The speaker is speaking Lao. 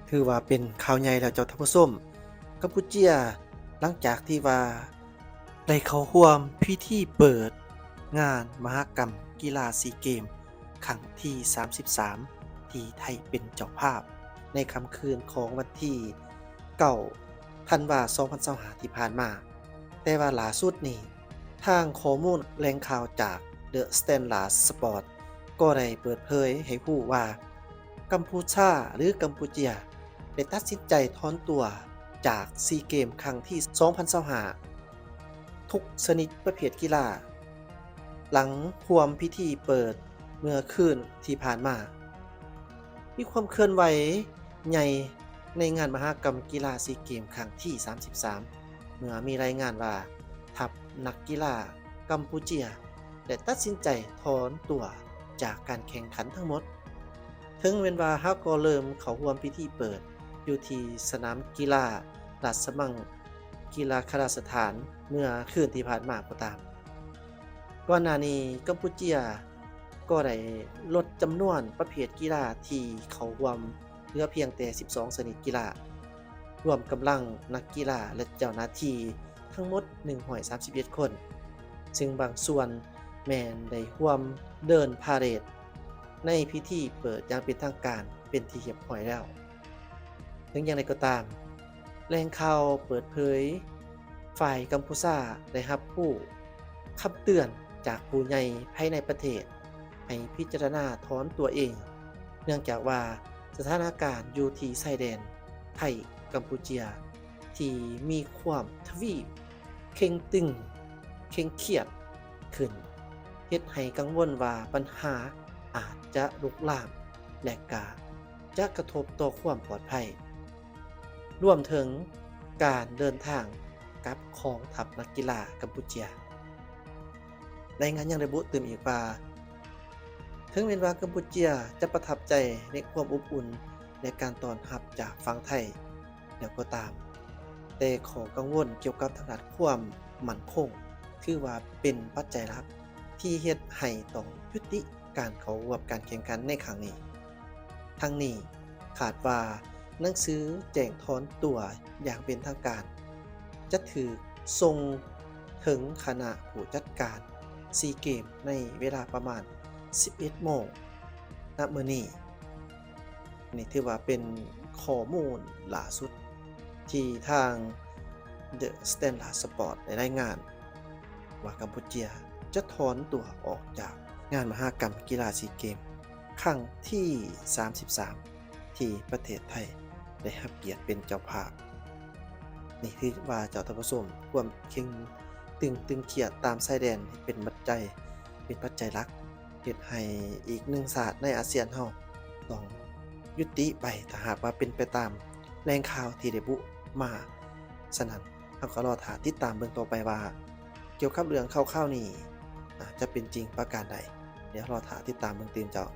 ຖືວ່າເປັນຂ່າວໃຫຍ່ແລ້ວເຈົ້າທ່ານຜູ້ຊົມ. ກຳປູເຈຍ ຫຼັງຈາກທີ່ວ່າໄດ້ເຂົ້າຮ່ວມພິທີເປີດງານມະຫະກຳກິລາຊີເກມຄັ້ງທີສາມສິບສາມ ທີ່ໄທເປັນເຈົ້າພາບ ໃນຄ່ຳຄືນຂອງວັນທີເກົ້າ ທັນວາ ສອງພັນຊາວຫ້າ ທີ່ຜ່ານມາ. ແຕ່ວ່າລ່າສຸດນີ້ ທາງຂໍ້ມູນແຫຼ່ງຂ່າວຈາກ The Standard Sport ກໍໄດ້ເປີດເຜີຍໃຫ້ຮູ້ວ່າ ກຳພູຊາ ຫຼື ກຳປູເຈຍ ໄດ້ຕັດສິນໃຈຖອນຕົວຈາກຊີເກມຄັ້ງທີສອງພັນຊາວຫ້າ ທຸກຊະນິດປະເພດກິລາ ຫຼັງຮ່ວມພິທີເປີດເມື່ອຄືນທີ່ຜ່ານມາ. ມີຄວາມເຄື່ອນໄຫວໃຫຍ່ໃນງານມະຫະກຳກິລາຊີເກມຄັ້ງທີສາມສິບສາມ ເມື່ອມີລາຍງານວ່າ ທັບນັກກິລາກຳປູເຈຍ ໄດ້ຕັດສິນໃຈຖອນຕົວຈາກການແຂ່ງຂັນທັງໝົດ. ເຖິງແມ່ນວ່າຫາກໍເລີ່ມເຂົ້າຮ່ວມພິທີເປີດຢູ່ທີ່ສະໜາມກິລາລາຊະມັງ ກິລາຄະລາສະຖານ ເມື່ອຄືນທີ່ຜ່ານມາກໍຕາມ, ກ່ອນໜ້ານີ້ກຳປູເຈຍກໍໄດ້ລົດຈຳນວນປະເພດກິລາທີ່ເຂົ້າຮ່ວມເຫຼືອພຽງແຕ່ສິບສອງຊະນິດກິລາ, ລວມກຳລັງນັກກິລາ ແລະ ເຈົ້າໜ້າທີ່ທັງໝົດໜຶ່ງຮ້ອຍສາມສິບເອັດຄົນ, ຊຶ່ງບາງສ່ວນແມ່ນໄດ້ຮ່ວມເດີນພາເຣດໃນພິທີເປີດຢ່າງເປັນທາງການເປັນທີ່ຮຽບຮ້ອຍແລ້ວ. ເຖິງຢ່າງໃດກໍຕາມ, ແຫຼ່ງຂ່າວເປີດເຜີຍ ຝ່າຍກຳພູຊາໄດ້ຮັບຮູ້ຄຳເຕືອນຈາກຜູ້ໃຫຍ່ພາຍໃນປະເທດ ໃຫ້ພິຈາລະນາຖອນຕົວເອງ, ເນື່ອງຈາກວ່າສະຖານະການຢູ່ທີ່ຊາຍແດນໄທ-ກຳປູເຈຍ ທີ່ມີຄວາມທະວີເຄັ່ງຕຶງເຄັ່ງຄຽດຂຶ້ນ ເຮັດໃຫ້ກັງວົນວ່າບັນຫາອາດຈະລຸກລາມ ແລະ ກະຈະກະທົບຕໍ່ຄວາມປອດໄພ, ລວມເຖິງການເດີນທາງກັບຂອງທັບນັກກິລາກຳປູເຈຍ. ລາຍງານຍັງລະບຸຕື່ມອີກວ່າ ເຖິງແມ່ນວ່າກຳປູເຈຍຈະປະທັບໃຈໃນຄວາມອົບອຸ່ນ ແລະ ການຕ້ອນຮັບຈາກຝັ່ງໄທແລ້ວກໍຕາມ, ແຕ່ຂໍ້ກັງວົນກ່ຽວກັບທາງດ້ານຄວາມໝັ້ນຄົງ ຖືວ່າເປັນປັດໄຈຫຼັກທີ່ເຮັດໃຫ້ຕ້ອງຍຸຕິການເຂົ້າຮ່ວມການແຂ່ງຂັນໃນຄັ້ງນີ້. ທັງນີ້ ຄາດວ່າໜັງສືແຈ້ງຖອນຕົວຢ່າງເປັນທາງການຈະຖືກສົ່ງເຖິງຄະນະຜູ້ຈັດການຊີເກມໃນເວລາປະມານສິບເອັດໂມງ ນະມື້ນີ້. ນີ້ຖືວ່າເປັນຂໍ້ມູນລ່າສຸດທີ່ທາງ The Standard Sport ໄດ້ລາຍງານວ່າ ກຳປູເຈຍຈະຖອນຕົວອອກຈາກງານມະຫະກຳກິລາຊີເກມຄັ້ງທີສາມສິບສາມ ທີ່ປະເທດໄທໄດ້ຮັບກຽດເປັນເຈົ້າພາບ. ນີ້ຖືວ່າເຈົ້າທ່ານຜູ້ຊົມ ຄວາມເຄັ່ງຕຶງຕຶງຄຽດຕາມຊາຍແດນເປັນປັດໄຈ ເປັນປັດໄຈຫຼັກ ເຮັດໃຫ້ອີກໜຶ່ງຊາດໃນອາຊຽນເຮົາຕ້ອງຍຸຕິໄປ ຖ້າຫາກວ່າເປັນໄປຕາມແຫຼ່ງຂ່າວທີ່ໄດ້ບຸມາ. ສະນັ້ນ ເຮົາກໍລໍຖ້າຕິດຕາມເບິ່ງຕໍ່ໄປວ່າ ກ່ຽວກັບເລື່ອງຂ່າວໆນີ້ ອາ ຈະເປັນຈິງປະການໃດ. ດຽວລໍຖ້າຕິດຕາມເບິ່ງຕື່ມເຈົ້າ.